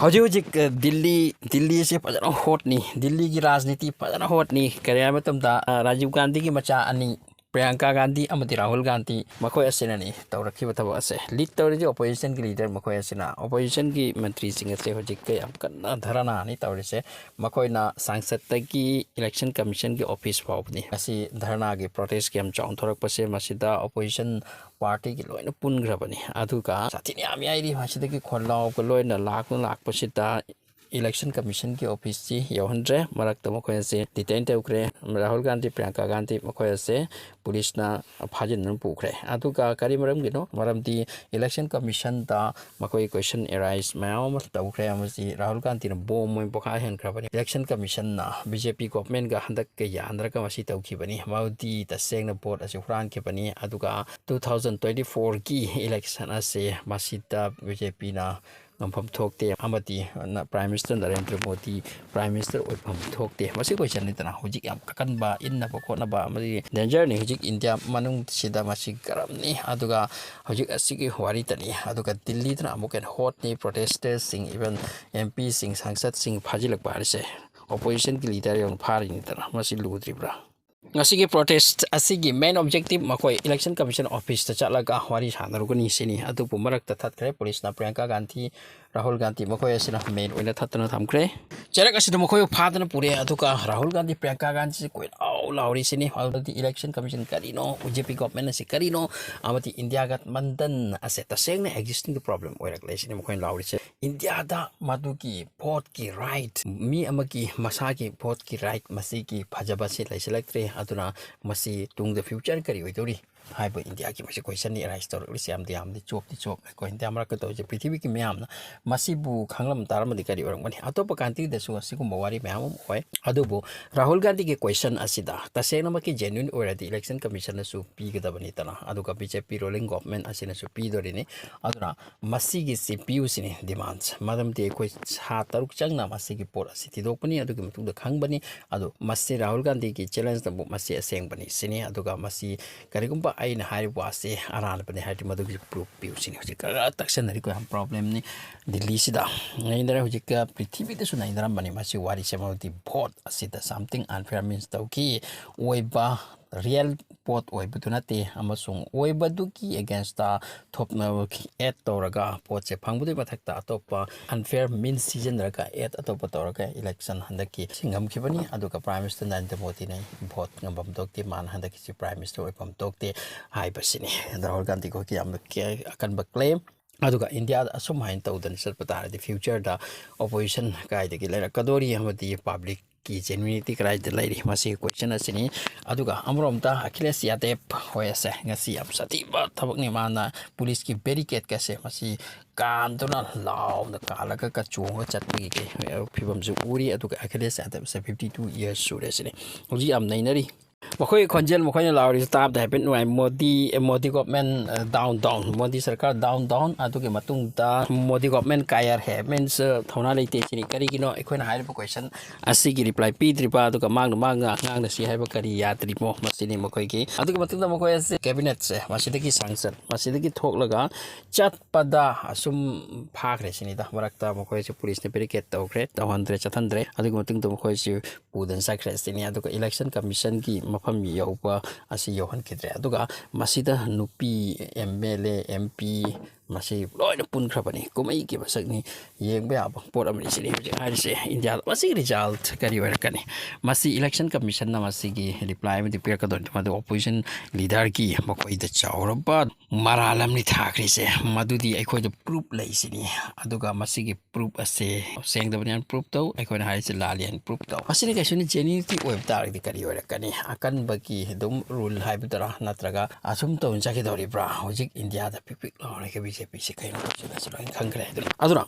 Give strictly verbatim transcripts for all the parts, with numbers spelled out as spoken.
ꯍꯧꯖꯤꯛ ꯍꯧꯖꯤꯛ, ꯑ, ꯗꯤꯜꯂꯤ, ꯗꯤꯜꯂꯤꯁꯦ ꯐꯖꯅ ꯍꯣꯠꯅꯤ꯫ ꯗꯤꯜꯂꯤꯒꯤ ꯔꯥꯖꯅꯤꯇꯤ ꯐꯖꯅ ꯍꯣꯠꯅꯤ꯫ ꯀꯔꯤ ꯍꯥꯏꯕ ꯃꯇꯝꯗ, ꯑ, ꯔꯥꯖꯤꯕ ꯒꯥꯟꯙꯤꯒꯤ ꯃꯆꯥ ꯑꯅꯤ, ꯄ꯭ꯔꯤꯌꯥꯡꯀꯥ ꯒꯥꯟꯙꯤ ꯑꯃꯗꯤ ꯔꯥꯍꯨꯜ ꯒꯥꯟꯙꯤ, ꯃꯈꯣꯏ ꯑꯁꯤꯅꯅꯤ ꯇꯧꯔꯛꯈꯤꯕ ꯊꯕꯛ ꯑꯁꯦ꯫ ꯂꯤꯗ ꯇꯧꯔꯤꯁꯦ ꯑꯣꯄꯣꯖꯤꯁꯟꯒꯤ ꯂꯤꯗꯔ ꯃꯈꯣꯏ ꯑꯁꯤꯅ꯫ ꯑꯣꯄꯣꯖꯤꯁꯟꯒꯤ ꯃꯟꯇ꯭ꯔꯤꯁꯤꯡ ꯑꯁꯦ ꯍꯧꯖꯤꯛ ꯌꯥꯝ ꯀꯟꯅ ꯙꯔꯅꯥꯅꯤ ꯇꯧꯔꯤꯁꯦ꯫ ꯃꯈꯣꯏꯅ ꯁꯪꯁꯠꯇꯒꯤ ꯏꯂꯦꯛꯁꯟ ꯀꯃꯤꯁꯟꯒꯤ ꯑꯣꯐꯤꯁ ꯐꯥꯎꯕꯅꯤ꯫ ꯃꯁꯤ ꯙꯔꯅꯥꯒꯤ ꯄ꯭ꯔꯣꯇꯦꯁꯀꯤ ꯌꯥꯝ ꯆꯥꯎꯅ ꯊꯣꯔꯛꯄꯁꯦ, ꯃꯁꯤꯗ ꯑꯣꯄꯣꯖꯤꯁꯟ ꯄꯥꯔꯇꯤꯒꯤ ꯂꯣꯏꯅ ꯄꯨꯟꯈ꯭ꯔꯕꯅꯤ꯫ ꯑꯗꯨꯒ ꯁꯥꯊꯤꯅ ꯌꯥꯝ ꯌꯥꯏꯔꯤ꯫ ꯃꯁꯤꯗꯒꯤ ꯈꯣꯜꯂꯥꯎꯒ ꯂꯣꯏꯅ ꯂꯥꯛꯅ ꯂꯥꯛꯄꯁꯤꯗ ꯏꯂꯦꯛꯁꯟ ꯀꯃꯤꯁꯟꯒꯤ ꯑꯣꯐꯤꯁꯁꯤ ꯌꯧꯍꯟꯗ꯭ꯔꯦ꯫ ꯃꯔꯛꯇ ꯃꯈꯣꯏ ꯑꯁꯤ ꯗꯤꯇꯦꯟ ꯇꯧꯈ꯭ꯔꯦ꯫ ꯔꯥꯍꯨꯜ ꯒꯥꯟꯙꯤ, ꯄ꯭ꯔꯤꯌꯥꯡꯀꯥ ꯒꯥꯟꯙꯤ ꯃꯈꯣꯏ ꯑꯁꯦ ꯄꯨꯂꯤꯁꯅ ꯐꯥꯖꯤꯟꯗꯨꯅ ꯄꯨꯈ꯭ꯔꯦ꯫ ꯑꯗꯨꯒ ꯀꯔꯤ ꯃꯔꯝꯒꯤꯅꯣ? ꯃꯔꯝꯗꯤ ꯏꯂꯦꯛꯁꯟ ꯀꯃꯤꯁꯟꯗ ꯃꯈꯣꯏ ꯀꯣꯏꯁꯟ ꯑꯦꯔꯥꯏꯁ ꯃꯌꯥꯝ ꯑꯃ ꯇꯧꯈ꯭ꯔꯦ꯫ ꯑꯃꯁꯤ ꯔꯥꯍꯨꯜ ꯒꯥꯟꯙꯤꯅ ꯕꯣꯝ ꯑꯣꯏꯅ ꯄꯣꯈꯥꯏꯍꯟꯈ꯭ꯔꯕꯅꯤ꯫ ꯏꯂꯦꯛꯁꯟ ꯀꯃꯤꯁꯟꯅ ꯕꯤ ꯖꯦ ꯄꯤ ꯒꯣꯚꯔꯟꯃꯦꯟꯒ ꯍꯟꯗꯛꯀ ꯌꯥꯅꯔꯒ ꯃꯁꯤ ꯇꯧꯈꯤꯕꯅꯤ꯫ ꯃꯣꯗꯤ ꯇꯁꯦꯡꯅ ꯚꯣꯠ ꯑꯁꯤ ꯍꯨꯔꯥꯟꯈꯤꯕꯅꯤ꯫ ꯑꯗꯨꯒ ꯇꯨ ꯊꯥꯎꯖꯟ ꯇ꯭ꯋꯦꯟꯇꯤ ꯐꯣꯔꯒꯤ ꯏꯂꯦꯛꯁꯟ ꯑꯁꯤ ꯃꯁꯤꯗ ꯕꯤ ꯖꯦ ꯄꯤꯅ ꯉꯝꯐꯝ ꯊꯣꯛꯇꯦ ꯑꯃꯗꯤ ꯅ-, prime minister Narendra Modi prime minister ꯑꯣꯏꯐꯝ ꯊꯣꯛꯇꯦ꯫ ꯃꯁꯤ ꯀꯣꯏꯁꯟꯅꯤꯗꯅ ꯍꯧꯖꯤꯛ ꯌꯥꯝ ꯑꯀꯟꯕ, ꯏꯟꯅꯕ ꯈꯣꯠꯅꯕ ꯑꯃꯗꯤ ꯗꯦꯟꯖꯔꯅꯤ꯫ ꯍꯧꯖꯤꯛ ꯏꯟꯗꯤꯌꯥ ꯃꯅꯨꯡꯁꯤꯗ ꯃꯁꯤ ꯒꯔꯝꯅꯤ꯫ ꯑꯗꯨꯒ ꯍꯧꯖꯤꯛ ꯑꯁꯤꯒꯤ ꯋꯥꯔꯤꯇꯅꯤ꯫ ꯑꯗꯨꯒ ꯗꯤꯜꯂꯤꯗꯅ ꯑꯃꯨꯛ ꯍꯦꯟꯅ ꯍꯣꯠꯅꯤ꯫ ꯄ꯭ꯔꯣꯇꯦꯁꯇꯔꯁꯤꯡ, ꯏꯚꯟ ꯑꯦꯝ ꯄꯤꯁꯤꯡ, ꯁꯪꯁꯠꯁꯤꯡ ꯐꯥꯖꯤꯜꯂꯛꯄ ꯍꯥꯏꯔꯤꯁꯦ ꯑꯣꯄꯣꯖꯤꯁꯟꯒꯤ ꯂꯤꯗꯔ ꯌꯥꯝ ꯐꯥꯔꯤꯅꯤꯗꯅ꯫ ꯃꯁꯤ ꯂꯨꯗ꯭ꯔꯤꯕ꯭ꯔꯥ? ꯉꯁꯤꯒꯤ ꯄ꯭ꯔꯣꯇꯦꯁ ꯑꯁꯤꯒꯤ ꯃꯦꯟ ꯑꯣꯕꯖꯦꯛꯇꯤꯚ ꯃꯈꯣꯏ ꯏꯂꯦꯛꯁꯟ ꯀꯃꯤꯁꯟ ꯑꯣꯐꯤꯁꯇ ꯆꯠꯂꯒ ꯋꯥꯔꯤ ꯁꯥꯟꯅꯔꯨꯒꯅꯤ ꯁꯤꯅꯤ꯫ ꯑꯗꯨꯕꯨ ꯃꯔꯛꯇ ꯊꯠꯈ꯭ꯔꯦ꯫ ꯄꯨꯂꯤꯁꯅ ꯄ꯭ꯔꯤꯌꯥꯡꯀꯥ ꯒꯥꯟꯙꯤ, ꯔꯥꯍꯨꯜ ꯒꯥꯟꯙꯤ ꯃꯈꯣꯏ ꯑꯁꯤꯅ ꯃꯦꯟ ꯑꯣꯏꯅ ꯊꯠꯇꯨꯅ ꯊꯝꯈ꯭ꯔꯦ꯫ ꯆꯩꯔꯛ ꯑꯁꯤꯗ ꯃꯈꯣꯏꯕꯨ ꯐꯥꯗꯨꯅ ꯄꯨꯔꯦ꯫ ꯑꯗꯨꯒ ꯔꯥꯍꯨꯜ ꯒꯥꯟꯙꯤ, ꯄ꯭ꯔꯤꯌꯥꯡꯀꯥ ꯒꯥꯟꯙꯤꯁꯤ ꯀꯣꯏꯂꯥꯎ ꯂꯥꯎꯔꯤꯁꯤꯅꯤ꯫ ꯑꯗꯨꯗꯤ ꯏꯂꯦꯛꯁꯟ ꯀꯃꯤꯁꯟ ꯀꯔꯤꯅꯣ, ꯕꯤ ꯖꯦ ꯄꯤ ꯒꯣꯚꯔꯟꯃꯦꯟ ꯑꯁꯤ ꯀꯔꯤꯅꯣ, ꯑꯃꯗꯤ ꯏꯟꯗꯤꯌꯥ ꯒꯊꯕꯟꯙꯟ ꯑꯁꯦ ꯇꯁꯦꯡꯅ ꯑꯦꯛꯖꯤꯁꯇꯤꯡ ꯄ꯭ꯔꯣꯕ꯭ꯂꯦꯝ ꯑꯣꯏꯔꯛꯂꯦ ꯁꯤꯅꯤ ꯃꯈꯣꯏꯅ ꯂꯥꯎꯔꯤꯁꯦ꯫ ꯏꯟꯗꯤꯌꯥꯗ ꯃꯗꯨꯒꯤ ꯚꯣꯠꯀꯤ ꯔꯥꯏꯠ, ꯃꯤ ꯑꯃꯒꯤ ꯃꯁꯥꯒꯤ ꯚꯣꯠꯀꯤ ꯔꯥꯏꯠ, ꯃꯁꯤꯒꯤ ꯐꯖꯕꯁꯤ ꯂꯩꯁꯤꯜꯂꯛꯇ꯭ꯔꯦ꯫ ꯑꯗꯨꯅ ꯃꯁꯤ ꯇꯨꯡꯗ ꯐ꯭ꯌꯨꯆꯔ ꯀꯔꯤ ꯑꯣꯏꯗꯧꯔꯤ ꯍꯥꯏꯕ ꯏꯟꯗꯤꯌꯥꯒꯤ ꯃꯁꯤ ꯀꯣꯏꯁꯟꯅꯤ ꯑꯦꯔꯥꯏꯁ ꯇꯧꯔꯛꯂꯤꯁꯦ꯫ ꯌꯥꯝꯗꯤ, ꯌꯥꯝꯗꯤ ꯆꯣꯞꯇꯤ ꯆꯣꯞꯂꯦꯀꯣ꯫ ꯏꯟꯗꯤꯌꯥ ꯃꯔꯛꯇ ꯇꯧꯔꯤꯁꯦ ꯄ꯭ꯔꯤꯊꯤꯕꯤꯒꯤ ꯃꯌꯥꯝꯅ ꯃꯁꯤꯕꯨ ꯈꯪꯂꯝ ꯇꯥꯔꯝꯃꯗꯤ ꯀꯔꯤ ꯑꯣꯏꯔꯝꯒꯅꯤ? ꯑꯇꯣꯞꯄ ꯀꯟꯇ꯭ꯔꯤꯗꯁꯨ ꯑꯁꯤꯒꯨꯝꯕ ꯋꯥꯔꯤ ꯃꯌꯥꯝ ꯑꯃ ꯑꯣꯏ꯫ ꯑꯗꯨꯕꯨ ꯔꯥꯍꯨꯜ ꯒꯥꯟꯙꯤꯒꯤ ꯀꯣꯏꯁꯟ ꯑꯁꯤꯗ ꯇꯁꯦꯡꯅꯃꯛꯀꯤ ꯖꯦꯅ꯭ꯌꯨꯟ ꯑꯣꯏꯔꯗꯤ ꯏꯂꯦꯛꯁꯟ ꯀꯃꯤꯁꯟꯅꯁꯨ ꯄꯤꯒꯗꯕꯅꯤꯗꯅ꯫ ꯑꯗꯨꯒ ꯕꯤ ꯖꯦ ꯄꯤ ꯔꯨꯂꯤꯡ ꯒꯣꯚꯔꯟꯃꯦꯟ ꯑꯁꯤꯅꯁꯨ ꯄꯤꯗꯣꯔꯤꯅꯤ꯫ ꯑꯗꯨꯅ ꯃꯁꯤꯒꯤꯁꯤ ꯄꯤꯌꯨ ꯁꯤꯅꯤ ꯗꯤꯃꯥꯟꯁꯦ꯫ ꯃꯔꯝꯗꯤ ꯑꯩꯈꯣꯏ ꯊꯥ ꯇꯔꯨꯛ ꯆꯪꯅ ꯃꯁꯤꯒꯤ ꯄꯣꯠ ꯑꯁꯤ ꯊꯤꯗꯣꯛꯄꯅꯤ, ꯑꯗꯨꯒꯤ ꯃꯇꯨꯡꯗ ꯈꯪꯕꯅꯤ꯫ ꯑꯗꯣ ꯃꯁꯤ ꯔꯥꯍꯨꯜ ꯒꯥꯟꯙꯤꯒꯤ ꯆꯦꯂꯦꯟꯖꯅꯕꯨ ꯃꯁꯤ ꯑꯁꯦꯡꯕꯅꯤ ꯁꯤꯅꯤ꯫ ꯑꯗꯨꯒ ꯃꯁꯤ ꯀꯔꯤꯒꯨꯝꯕ ꯑꯩꯅ ꯍꯥꯏꯔꯤꯕ ꯋꯥꯁꯦ ꯑꯔꯥꯟꯕꯅꯤ ꯍꯥꯏꯔꯗꯤ ꯃꯗꯨꯒꯤ ꯄ꯭ꯔꯨꯐ ꯄꯤꯌꯨ ꯁꯤꯅꯤ꯫ ꯍꯧꯖꯤꯛ ꯈꯔ ꯇꯛꯁꯟꯅꯔꯤꯀꯣ, ꯌꯥꯝ ꯄ꯭ꯔꯣꯕ꯭ꯂꯦꯝꯅꯤ꯫ ꯗꯤꯜꯂꯤꯁꯤꯗ ꯅꯩꯅꯔꯦ, ꯍꯧꯖꯤꯛ ꯄ꯭ꯔꯤꯊꯤꯕꯤꯗꯁꯨ ꯅꯩꯅꯔꯝꯕꯅꯤ ꯃꯁꯤ ꯋꯥꯔꯤꯁꯦ, ꯃꯔꯝꯗꯤ ꯚꯣꯠ ꯑꯁꯤꯗ something unfair means ꯇꯧꯈꯤ꯫ ꯑꯣꯏꯕ ꯔꯤꯌꯦꯜ ꯄꯣꯠ ꯑꯣꯏꯕꯗꯨ ꯅꯠꯇꯦ, ꯑꯃꯁꯨꯡ ꯑꯣꯏꯕꯗꯨꯒꯤ ꯑꯦꯒꯦꯟꯁꯇ ꯊꯣꯛꯅ ꯑꯦꯗ ꯇꯧꯔꯒ ꯄꯣꯠꯁꯦ ꯐꯪꯕꯗꯨꯒꯤ ꯃꯊꯛꯇ ꯑꯇꯣꯞꯄ ꯑꯟꯐꯤꯌꯔ ꯃꯤꯟꯁ ꯁꯤꯖꯤꯟꯅꯔꯒ ꯑꯦꯗ ꯑꯇꯣꯞꯄ ꯇꯧꯔꯒ ꯏꯂꯦꯛꯁꯟ ꯍꯟꯗꯛꯀꯤ ꯉꯝꯈꯤꯕꯅꯤ꯫ ꯑꯗꯨꯒ ꯄ꯭ꯔꯥꯏꯝ ꯃꯤꯅꯤꯁꯇꯔ ꯅꯔꯦꯟꯗ꯭ꯔ ꯃꯣꯗꯤꯅ ꯚꯣꯠ ꯉꯝꯐꯝ ꯊꯣꯛꯇꯦ, ꯃꯥꯅ ꯍꯟꯗꯛꯀꯤꯁꯤ ꯄ꯭ꯔꯥꯏꯝ ꯃꯤꯅꯤꯁꯇꯔ ꯑꯣꯏꯐꯝ ꯊꯣꯛꯇꯦ ꯍꯥꯏꯕꯁꯤꯅꯤ꯫ ꯔꯥꯍꯨꯜ ꯒꯥꯟꯙꯤ ꯈꯣꯏꯒꯤ ꯌꯥꯝꯅ ꯀꯦ-, ꯑꯀꯟꯕ ꯀ꯭ꯂꯦꯝ꯫ ꯑꯗꯨꯒ ꯏꯟꯗꯤꯌꯥꯗ ꯑꯁꯨꯝ ꯍꯥꯏꯅ ꯇꯧꯗꯅ ꯆꯠꯄ ꯇꯥꯔꯗꯤ ꯐ꯭ꯌꯨꯆꯔꯗ ꯑꯣꯄꯣꯖꯤꯁꯟ ꯀꯥꯏꯗꯒꯤ ꯂꯩꯔꯛꯀꯗꯣꯔꯤ ꯑꯃꯗꯤ ꯄꯕ꯭ꯂꯤꯛꯀꯤ ꯖꯦꯅ꯭ꯌꯨꯅꯤꯇꯤ ꯀꯗꯥꯏꯗ ꯂꯩꯔꯤ? ꯃꯁꯤꯒꯤ ꯀꯣꯏꯁꯟ ꯑꯁꯤꯅꯤ꯫ ꯑꯗꯨꯒ ꯑꯃꯔꯣꯝꯗ ꯑꯈꯤꯂꯦꯁ ꯌꯥꯗꯦꯕ ꯍꯣꯏ ꯑꯁꯦ ꯉꯁꯤ ꯌꯥꯝ ꯁꯥꯊꯤꯕ ꯊꯕꯛꯅꯤ꯫ ꯃꯥꯅ ꯄꯨꯂꯤꯁꯀꯤ ꯕꯦꯔꯤꯀꯦꯠꯀꯁꯦ ꯃꯁꯤ ꯀꯥꯟꯗꯨꯅ ꯂꯥꯎꯅ ꯀꯥꯜꯂꯒ ꯀ-, ꯆꯣꯡꯉꯒ ꯆꯠꯄꯒꯤ ꯀꯩ-, ꯐꯤꯕꯝꯁꯨ ꯎꯔꯤ꯫ ꯑꯗꯨꯒ ꯑꯈꯤꯂꯦꯁ ꯌꯥꯗꯦꯕꯁꯦ fifty two years ꯁꯨꯔꯦ ꯁꯤꯅꯤ꯫ ꯍꯧꯖꯤꯛ ꯌꯥꯝ ꯅꯩꯅꯔꯤ꯫ ꯃꯈꯣꯏꯒꯤ ꯈꯣꯟꯖꯦꯜ ꯃꯈꯣꯏꯅ ꯂꯥꯎꯔꯤꯁꯤ ꯇꯥꯕꯗ ꯍꯥꯏꯐꯦꯠ ꯅꯨꯡꯉꯥꯏ꯫ ꯃꯣꯗꯤ, ꯃꯣꯗꯤ ꯒꯣꯚꯔꯟꯃꯦꯟ, ꯑ, ꯗꯥꯎꯟ ꯗꯥꯎꯟ, ꯃꯣꯗꯤ ꯁꯔꯀꯥꯔ ꯗꯥꯎꯟ ꯗꯥꯎꯟ, ꯑꯗꯨꯒꯤ ꯃꯇꯨꯡꯗ ꯃꯣꯗꯤ ꯒꯣꯚꯔꯟꯃꯦꯟ ꯀꯥꯌꯔ ꯍꯦ ꯃꯤꯟꯁ, ꯑ, ꯊꯧꯅꯥ ꯂꯩꯇꯦ ꯁꯤꯅꯤ꯫ ꯀꯔꯤꯒꯤꯅꯣ ꯑꯩꯈꯣꯏꯅ ꯍꯥꯏꯔꯤꯕ ꯀꯣꯏꯁꯟ ꯑꯁꯤꯒꯤ ꯔꯤꯄ꯭ꯂꯥꯏ ꯄꯤꯗ꯭ꯔꯤꯕ, ꯑꯗꯨꯒ ꯃꯥꯡꯅ ꯃꯥꯡꯅ ꯉꯥꯡꯅꯁꯤ ꯍꯥꯏꯕ ꯀꯔꯤ ꯌꯥꯗ꯭ꯔꯤꯃꯣ ꯃꯁꯤꯅꯤ꯫ ꯃꯈꯣꯏꯒꯤ ꯑꯗꯨꯒꯤ ꯃꯇꯨꯡꯗ ꯃꯈꯣꯏ ꯑꯁꯤ ꯀꯦꯕꯤꯅꯦꯠꯁꯦ ꯃꯁꯤꯗꯒꯤ ꯁꯥꯡꯁꯟ ꯃꯁꯤꯗꯒꯤ ꯊꯣꯛꯂꯒ ꯆꯠꯄꯗ ꯑꯁꯨꯝ ꯐꯥꯈ꯭ꯔꯦ ꯁꯤꯅꯤꯗ꯫ ꯃꯔꯛꯇ ꯃꯈꯣꯏꯁꯦ ꯄꯨꯂꯤꯁꯅ ꯕꯦꯔꯤꯀꯦꯠ ꯇꯧꯈ꯭ꯔꯦ, ꯇꯧꯍꯟꯗ꯭ꯔꯦ, ꯆꯠꯍꯟꯗ꯭ꯔꯦ꯫ ꯑꯗꯨꯒꯤ ꯃꯇꯨꯡꯗ ꯃꯈꯣꯏꯁꯤ ꯄꯨꯗꯅ ꯆꯠꯈ꯭ꯔꯦ ꯁꯤꯅꯤ꯫ ꯑꯗꯨꯒ ꯏꯂꯦꯛꯁꯟ ꯀꯃꯤꯁꯟꯒꯤ ꯃꯐꯝ ꯌꯧꯕ ꯑꯁꯤ ꯌꯧꯍꯟꯈꯤꯗ꯭ꯔꯦ꯫ ꯑꯗꯨꯒ ꯃꯁꯤꯗ ꯅꯨꯄꯤ M L A, M P, ꯃꯁꯤ ꯂꯣꯏꯅ ꯄꯨꯟꯈ꯭ꯔꯕꯅꯤ꯫ ꯀꯨꯝꯍꯩꯒꯤ ꯃꯁꯛꯅꯤ, ꯌꯦꯡꯕ ꯌꯥꯕ ꯄꯣꯠ ꯑꯃꯅꯤ ꯁꯤꯅꯤ ꯍꯧꯖꯤꯛ ꯍꯥꯏꯔꯤꯁꯦ꯫ ꯏꯟꯗꯤꯌꯥꯗ ꯃꯁꯤꯒꯤ ꯔꯤꯖꯜꯠ ꯀꯔꯤ ꯑꯣꯏꯔꯛꯀꯅꯤ? ꯃꯁꯤ ꯏꯂꯦꯛꯁꯟ ꯀꯃꯤꯁꯟꯅ ꯃꯁꯤꯒꯤ ꯔꯤꯄ꯭ꯂꯥꯏ ꯑꯃꯗꯤ ꯄꯤꯔꯛꯀꯗꯣꯏꯅꯤ꯫ ꯃꯗꯨ ꯑꯣꯄꯣꯖꯤꯁꯟ ꯂꯤꯗꯔꯒꯤ ꯃꯈꯣꯏꯗ ꯆꯥꯎꯔꯕ ꯃꯔꯥꯜ ꯑꯃꯅꯤ ꯊꯥꯈ꯭ꯔꯤꯁꯦ꯫ ꯃꯗꯨꯗꯤ ꯑꯩꯈꯣꯏꯗ ꯄ꯭ꯔꯨꯞ ꯂꯩꯁꯤꯅꯤ꯫ ꯑꯗꯨꯒ ꯃꯁꯤꯒꯤ ꯄ꯭ꯔꯨꯞ ꯑꯁꯦ ꯁꯦꯡꯗꯕꯅꯤ ꯍꯥꯏꯅ ꯄ꯭ꯔꯨꯞ ꯇꯧ, ꯑꯩꯈꯣꯏꯅ ꯍꯥꯏꯔꯤꯁꯦ ꯂꯥꯜꯂꯤ ꯍꯥꯏꯅ ꯄ꯭ꯔꯨꯞ ꯇꯧ꯫ ꯑꯁꯤꯅ ꯀꯩꯁꯨꯅꯤ, ꯖꯦꯅ꯭ꯌꯨꯅꯤꯇꯤ ꯑꯣꯏꯕ ꯇꯥꯔꯒꯗꯤ ꯀꯔꯤ ꯑꯣꯏꯔꯛꯀꯅꯤ? ꯑꯀꯟꯕꯒꯤ ꯑꯗꯨꯝ ꯔꯨꯜ ꯍꯥꯏꯕꯗꯨꯔꯥ, ꯅꯠꯇ꯭ꯔꯒ ꯑꯁꯨꯝ ꯇꯧꯅ ꯆꯠꯈꯤꯗꯧꯔꯤꯕ꯭ꯔꯥ? ꯍꯧꯖꯤꯛ ꯏꯟꯗꯤꯌꯥꯗ ꯄꯤꯛ ꯄꯤꯛ ꯂꯥꯎꯔꯤꯕ ꯕꯤ ꯖꯦ ꯄꯤꯁꯦ ꯀꯩꯅꯣ ꯇꯧꯁꯤꯜꯂꯁꯤ ꯂꯣꯏꯅ ꯈꯪꯈ꯭ꯔꯦ꯫ ꯑꯗꯨꯅ, ꯑꯗꯨꯅ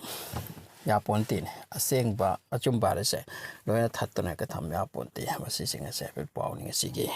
ꯌꯥꯄꯣꯟꯇꯦꯅꯦ꯫ ꯑꯁꯦꯡꯕ ꯑꯆꯨꯝꯕ ꯍꯥꯏꯔꯁꯦ ꯂꯣꯏꯅ ꯊꯠꯇꯅ ꯍꯦꯛꯇ ꯊꯝ ꯌꯥꯄꯣꯟꯇꯦ꯫ ꯃꯁꯤꯁꯤꯡ ꯑꯁꯦ ꯍꯥꯏꯐꯦꯠ ꯄꯥꯎꯅꯤ ꯉꯁꯤꯒꯤ꯫